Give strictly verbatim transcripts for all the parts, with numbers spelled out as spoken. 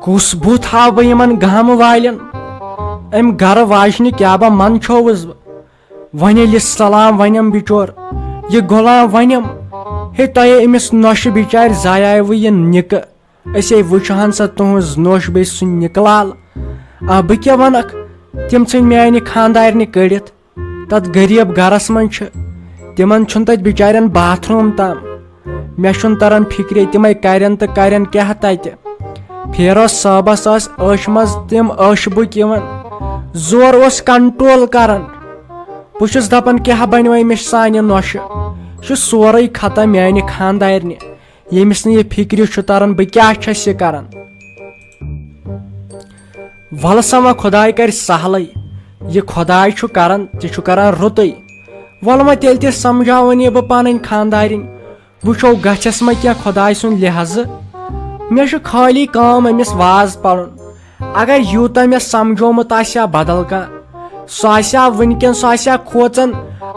کُس بُتھ ہاوٕ بہٕ یِمن گامہٕ والٮ۪ن؟ أمۍ گرٕ واجنہِ کیٛاہ بہ من چھووُس بہٕ؟ وۄنۍ ییٚلہِ سلام ونٮ۪م بِچور، یہِ غلام ونٮ۪م، ہے تۄہے أمِس نۄشہِ بِچارِ زایاوٕ یہِ نِکہٕ۔ أسے وٕچھہن سا تُہٕنٛز نۄش بیٚیہِ سُہ نِکہٕ لال۔ آ، بہٕ کیٛاہ ونکھ؟ تِم ژھٕنۍ میانہِ خانٛدارنہِ کٔڑِتھ۔ تتھ غریب گرس منٛز چھِ، تِمن چھُنہٕ تتہِ بِچارٮ۪ن باتھ روٗم تام۔ مےٚ چھُنہٕ تران فِکرے تِمے کرن تہٕ کرن کیٛاہ تتہِ۔ فیروز صٲبس ٲسۍ ٲشہِ منٛز تِم ٲشہِ بُکۍ یِوان، زور اوس کنٹرول کران۔ بہٕ چھُس دپان کیٛاہ بنہِ وۄنۍ أمِس سانہِ نۄشہِ؟ یہِ چھُ سورُے ختم میانہِ خانٛدارنہِ۔ ییٚمِس نہٕ یہِ فِکرِ چھُ تران بہٕ کیٛاہ چھَس یہِ کران۔ وَلہٕ سا وۄنۍ خۄداے کرِ سہلٕے، یہِ خۄداے چھُ کران تہِ چھُ کران رُتُے۔ وَلہٕ وۄنۍ تیٚلہِ تہِ سمجھاوَن یہِ بہٕ پنٕنۍ خانٛدارِنۍ، وٕچھو گژھٮ۪س ما کینٛہہ خۄداے سُنٛد لحاظہٕ۔ مےٚ چھُ خٲلی کٲم أمِس واز پَرُن۔ اگر یوٗتاہ مےٚ سمجھومُت آسہِ ہا بدل کانٛہہ، سُہ آسہِ ہا وٕنکٮ۪ن، سُہ آسہِ ہا کھوژان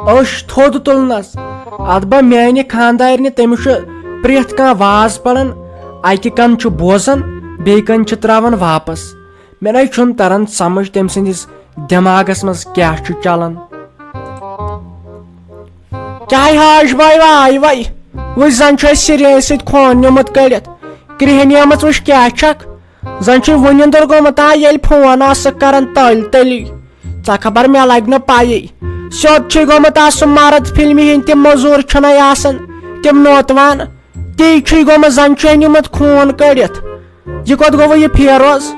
أچھ تھوٚد تُلنس۔ اتھ بہ میانہِ خانٛدارنہِ، تٔمِس چھُ پرٛٮ۪تھ کانٛہہ واز پران، اکہِ کن چھُ بوزان، بیٚیہِ کن چھُ تراوان واپس۔ مےٚ نَے چھُنہٕ تران سمجھ تٔمۍ سٕنٛدِس دٮ۪ماغس منٛز کیٛاہ چھُ چلان۔ کیٛاہ حاج بھاے واے واے، وٕچھ زن چھُ اَسہِ سِرے سۭتۍ خوٗن نیوٗمُت کٔڑِتھ، کرٛیٚہنیمٕژ وٕچھ کیٛاہ چھکھ۔ زن چھُے وُنِندر گوٚمُت آ، ییٚلہِ فون آسکھ کران تٔلۍ تٔلی۔ ژےٚ خبر مےٚ لگہِ نہٕ پیی۔ سیوٚد چھُے گوٚمُت آ سُہ مرد فلمہِ ہٕنٛدۍ، تِم مزوٗر چھِنَے آسان، تِم نوتوان۔ تی چھُے گوٚمُت، زن چھُے نیوٗمُت خوٗن کٔڑِتھ۔ یہِ کوٚت گوٚوُ یہِ فیروز؟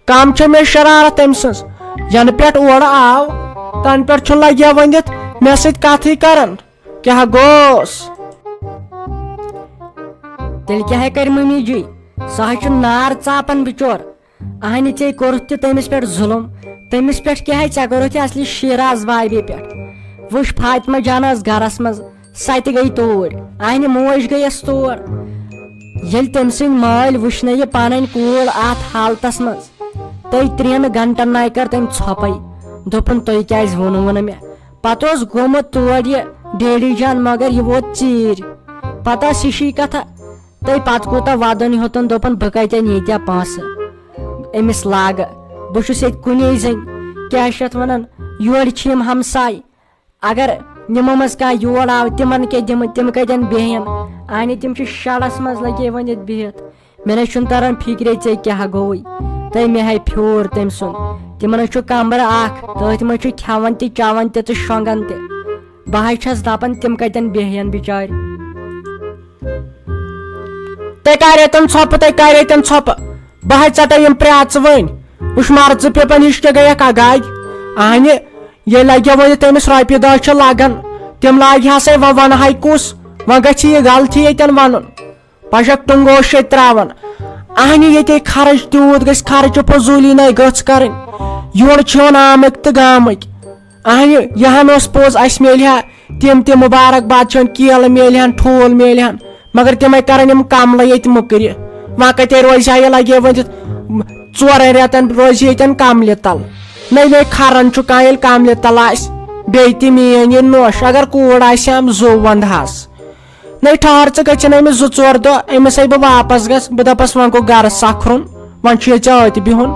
کم چھےٚ مےٚ شرارت أمۍ سٕنٛز؟ ینہٕ پٮ۪ٹھ اورٕ آو، تنہٕ پٮ۪ٹھ چھُنہٕ لگیا ؤنِتھ مےٚ سۭتۍ کتھٕے کران۔ کیٛاہ گوٚوس؟ تیٚلہِ کیٛاہ ہے کرِ مٔمی جی؟ سُہ حظ چھُ نار ژاپان بِچور۔ اہنہِ ژےٚ کوٚرُتھ تہِ تٔمِس پٮ۪ٹھ ظُلُم۔ تٔمِس پٮ۪ٹھ کیٛاہ ہے؟ ژےٚ کوٚرُتھ یہِ اصلی شیراز بابی پٮ۪ٹھ۔ وٕچھ فاطمہ جان ٲس گرس منٛز، سۄ تہِ گٔے توٗرۍ۔ اہنہِ موج گٔیس تور۔ ییٚلہِ تٔمۍ سٕنٛدۍ مٲلۍ وٕچھنٲے یہِ پنٕنۍ کوٗر اتھ حالتس منٛز، تٔمۍ ترٛٮ۪ن گنٹن ناے کٔر تٔمۍ ژھۄپے۔ دوٚپُن، "تُہۍ کیٛازِ ووٚنوُ نہٕ مےٚ؟" پتہٕ اوس گوٚمُت تور یہِ ڈیڈی جان، مگر یہِ ووت ژیٖرۍ۔ پتہٕ ٲس ہِشی کتھا، تہٕ پتہٕ کوٗتاہ ودُن ہیوٚتُن، دوٚپُن، "بہٕ کتہِ انہٕ ییٖتیٛاہ پونٛسہٕ أمِس لاگہٕ؟ بہٕ چھُس ییٚتہِ کُنے زٔنۍ، کیٛاہ چھِ یتھ ونان، یورٕ چھِ یِم ہمساے، اگر یِمو منٛز کانٛہہ یور آو، تِمن کیٛاہ دِمہٕ، تِم کتٮ۪ن بیٚہن؟ اہنہِ تِم چھِ شڈس منٛز لگے وۄنۍ ییٚتہِ بِہِتھ۔" مےٚ نَے چھُنہٕ تران فِکرے ژےٚ کیٛاہ گوٚوُے۔ تہٕ مےٚ ہے پھیوٗر تٔمۍ سُنٛد۔ تِمن حظ چھُ کمرٕ اکھ، تٔتھۍ منٛز چھُ کھٮ۪وان تہِ، چٮ۪وان تہِ تہٕ شۄنٛگان تہِ۔ بہٕ حظ چھَس دپان، تِم کتٮ۪ن بیٚہن بِچارِ؟ تۄہہِ کر ییٚتٮ۪ن ژھۄپہٕ، تۄہہِ کر ییٚتٮ۪ن ژھۄپہٕ؟ بہٕ حظ ژٹے یِم پرٛاژٕ وۄنۍ۔ وٕچھ مرژٕ پیپن ہِش کیٛاہ گٔیکھ اگاے۔ اہنہِ، ییٚلہِ لگہِ وۄنۍ تٔمِس رۄپیہِ دہ چھِ لگان، تِم لاگہِ ہسا وۄنۍ ونہٕ ہاے کُس؟ وۄنۍ گژھِ یہِ غلطی ییٚتٮ۪ن ونُن۔ پشک ٹُنٛگ اوس ییٚتہِ ترٛاوان۔ اہنہِ ییٚتے خرٕچ تیوٗت گژھِ، خرٕچ فضوٗلی نَے گٔژھ کرٕنۍ۔ یورٕ چھِ یِوان آمٕکۍ تہٕ گامٕکۍ۔ اہنہِ یہِ ہن اوس پوٚز، اَسہِ میلہِ ہا تِم تہِ مُبارک باد چھِ یِوان، کیلہٕ میلہِ ہن، ٹھوٗل میلہِ ہن، مگر تِمے کرن یِم کملہٕ ییٚتہِ مُکرِ۔ وۄنۍ کتے روزِ ہا یہِ لگے ؤنِتھ، ژورن رٮ۪تن روزِ ییٚتٮ۪ن کملہِ تل۔ نَے نَے خرن چھُ کانٛہہ ییٚلہِ کملہِ تل آسہِ، بیٚیہِ تہِ میٲنۍ یہِ نوٚش، اگر کوٗر آسہِ ہم زُو ونٛدہس۔ نَے ٹھہر، ژٕ گٔژھِنۍ أمِس زٕ ژور دۄہ، أمِس ہے بہٕ واپس گژھٕ، بہٕ دَپس وۄنۍ گوٚو گرٕ سکھرُن، وۄنۍ چھُ یہِ ژےٚ أتۍ بِہُن۔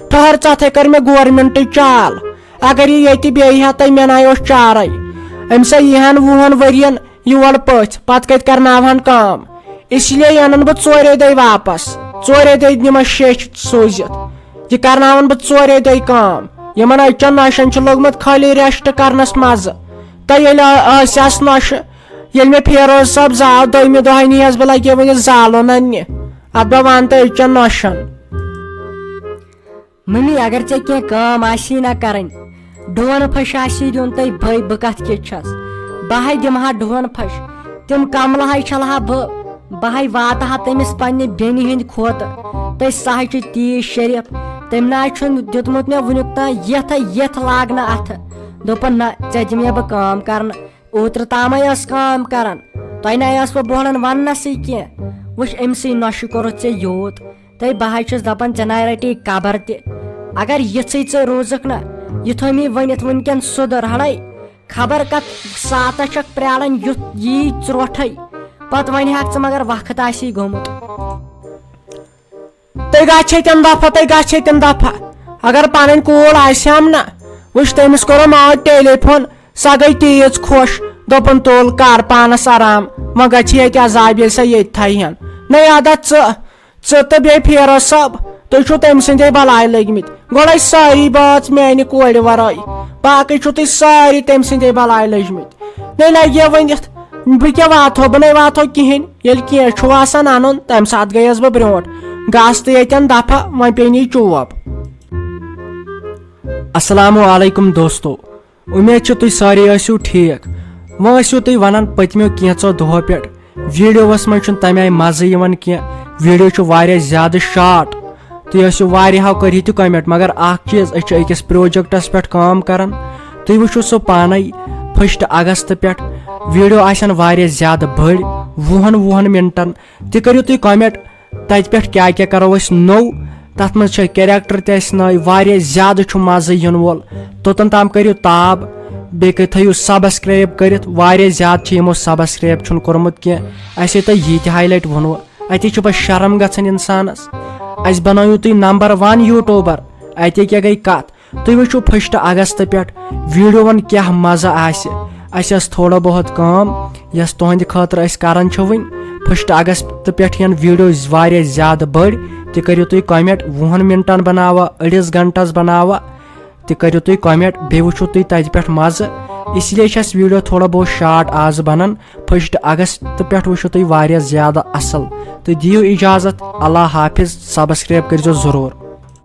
ٹھہر، ژٕ اَتھے کٔر مےٚ گورمنٹٕچ چال، اگر یہِ ییٚتہِ بیٚہہِ ہا تہٕ مےٚ نَے اوس چارے۔ أمِس ہے یِہن وُہن ؤرین یور پٔژھۍ، پتہٕ کتہِ کرناوہن کٲم؟ اس لیے انن بہٕ ژورے دۄہہِ واپس، ژورے دۄہہِ نِمس شیٚچھ سوٗزِتھ۔ یہِ کرناون بہٕ ژورے دۄہہِ کٲم۔ یِمن أچھن نۄشن چھُ لوٚگمُت خٲلی ریسٹ کرنس مزٕ۔ تہٕ ییٚلہِ آ-، آسہِ آس نۄشہِ، ییٚلہِ مےٚ فیروز صٲب زاو، دوٚیمہِ دۄہے نیٖہس بہٕ لگے وٕنہِ زالُن اننہِ۔ اتھ بہٕ ونہٕ تہٕ أچھن نۄشن۔ ممی، اگر ژےٚ کینٛہہ کٲم آسی نہ کرٕنۍ، ڈون پھش آسی دیُن، تہٕ بے بہٕ کتھ کِژھ چھس؟ بہٕ ہاے دِمہٕ ہا ڈون پھش، تِم کملہٕ ہاے چھلہٕ ہا بہٕ، بہٕ ہاے واتہٕ ہا تٔمِس پننہِ بیٚنہِ ہٕنٛدِ کھوتہٕ۔ تہٕ سۄ ہاے چھِ تیٖژ شریف، تٔمۍ نہ حظ چھُنہٕ دیُتمُت مےٚ وُنیُک تام یتھ یتھ لاگنہٕ اتھٕ۔ دوٚپُن، نہ، ژےٚ دِمے بہٕ کٲم کرنہٕ۔ اوترٕ تامے ٲس کٲم کران، تۄہہِ نَے ٲسوٕ بوڑن وننسٕے کینٛہہ۔ وٕچھ، أمۍ سٕے نۄشہِ کوٚرُتھ ژےٚ یوٗت۔ تہٕ بہٕ حظ چھُس دپان، ژےٚ نَے رٹی قبر تہِ۔ اگر یِژھٕے ژٕ روٗزکھ نہ، یہِ تھٲومی ؤنِتھ وٕنکٮ۪ن سُدٕ رڑے۔ خبر کتھ ساعتس چھکھ پراران یُتھ یی ژروٹھے۔ پتہٕ ونہِ ہاکھ ژٕ، مگر وقت آسی گوٚمُت۔ تہٕ تُہۍ گژھِ ییٚتٮ۪ن دفعہ، تُہۍ گژھِ ییٚتٮ۪ن دفعہ۔ اگر پنٕنۍ کوٗر آسہِ ہم نہ، وٕچھ، تٔمِس کوٚرُم آز ٹیلی فون، سۄ گٔے تیٖژ خۄش، دوٚپُن، "تُل کر پانس آرام، وۄنۍ گژھِ ییٚتہِ عذاب، ییٚلہِ سۄ ییٚتہِ تھایہِ ہن۔ نہ یادہ ژٕ، ژٕ تہٕ بیٚیہِ فیروز صٲب، تُہۍ چھِو تٔمۍ سٕنٛدے بلاے لٔگۍ مٕتۍ۔ گۄڈے سٲری بٲژ میانہِ کورِ ورٲے، باقٕے چھِو تُہۍ سٲری تٔمۍ سٕنٛدے بلاے لٔجۍ مٕتۍ۔ نہ لگہِ ؤنِتھ، بہٕ کیٛاہ واتہو، بہٕ نَے واتہو کِہیٖنۍ۔ ییٚلہِ کینٛہہ چھُ آسان اَنُن، تَمہِ ساتہٕ گٔیَس بہٕ برونٛٹھ۔ گژھ تہٕ ییٚتٮ۪ن دفعہ، وۄنۍ پیٚیہِ نہٕ یہِ چوب۔" السلام علیکم دوستو، امید چھِ تُہۍ سٲری ٲسِو ٹھیٖک۔ وۄنۍ ٲسِو تُہۍ وَنان پٔتمیو کینٛژو دۄہو پٮ۪ٹھ ویٖڈیووَس منٛز چھُنہٕ تَمہِ آیہِ مَزٕ یِوان کینٛہہ، ویٖڈیو چھُ واریاہ زیادٕ شارٹ۔ تُہۍ ٲسِو واریاہو کٔرۍ تہِ کمنٹ، مگر اکھ چیٖز، أسۍ چھِ أکِس پروجیکٹس پٮ۪ٹھ کٲم کران۔ تُہۍ وٕچھِو سُہ پانے، فسٹ اگست پٮ۪ٹھ ویٖڈیو آسن واریاہ زیادٕ بٔڑۍ، وُہن وُہن منٹن۔ تہِ کٔرِو تُہۍ کمنٹ، تتہِ پٮ۪ٹھ کیٛاہ کیٛاہ کرو أسۍ نوٚو، تتھ منٛز چھِ کیریکٹر تہِ اَسہِ نٔے، واریاہ زیادٕ چھُ مزٕ یِنہٕ وول۔ توٚتن تام کٔرِو تاب، بیٚیہِ کٔرۍ تھٲیِو سبسکرایب کٔرِتھ، واریاہ زیادٕ چھِ یِمو سبسکرایب چھُنہٕ کوٚرمُت کینٛہہ۔ اَسے تۄہہِ یہِ تہِ ہاے لایٹ ووٚنوُ، اَتے چھُ پَتہٕ شرم گژھان اِنسانَس۔ اَسہِ بَنٲیِو تُہۍ نمبر ون یوٗٹیوٗبر، اَتے کیٛاہ گٔے کَتھ؟ تُہۍ وٕچھِو فسٹ اگست پٮ۪ٹھ ویٖڈیووَن کیٛاہ مَزٕ آسہِ۔ اَسہِ ٲس تھوڑا بہت کٲم، یۄس تُہٕنٛدِ خٲطرٕ أسۍ کَران چھِ وٕنۍ۔ فسٹ اگست پٮ۪ٹھ یِن ویٖڈیو واریاہ زیادٕ بٔڑۍ، تہِ کٔرِو تُہۍ کمنٹ، وُہَن مِنٹَن بَناوا، أڑِس گھنٹَس بَناوا، تہِ کٔرِو تُہۍ کمنٹ، بیٚیہِ وٕچھِو تُہۍ تَتہِ پٮ۪ٹھ مَزٕ۔ اسی لیے چھِ اَسہِ ویٖڈیو تھوڑا بہت شارٹ آز بَنان۔ فسٹ اگست پٮ۪ٹھ وٕچھِو تُہۍ واریاہ زیادٕ اَصٕل۔ تہٕ دِیِو اِجازت، اللہ حافظ، سبسکرایب کٔرۍزیو ضروٗر۔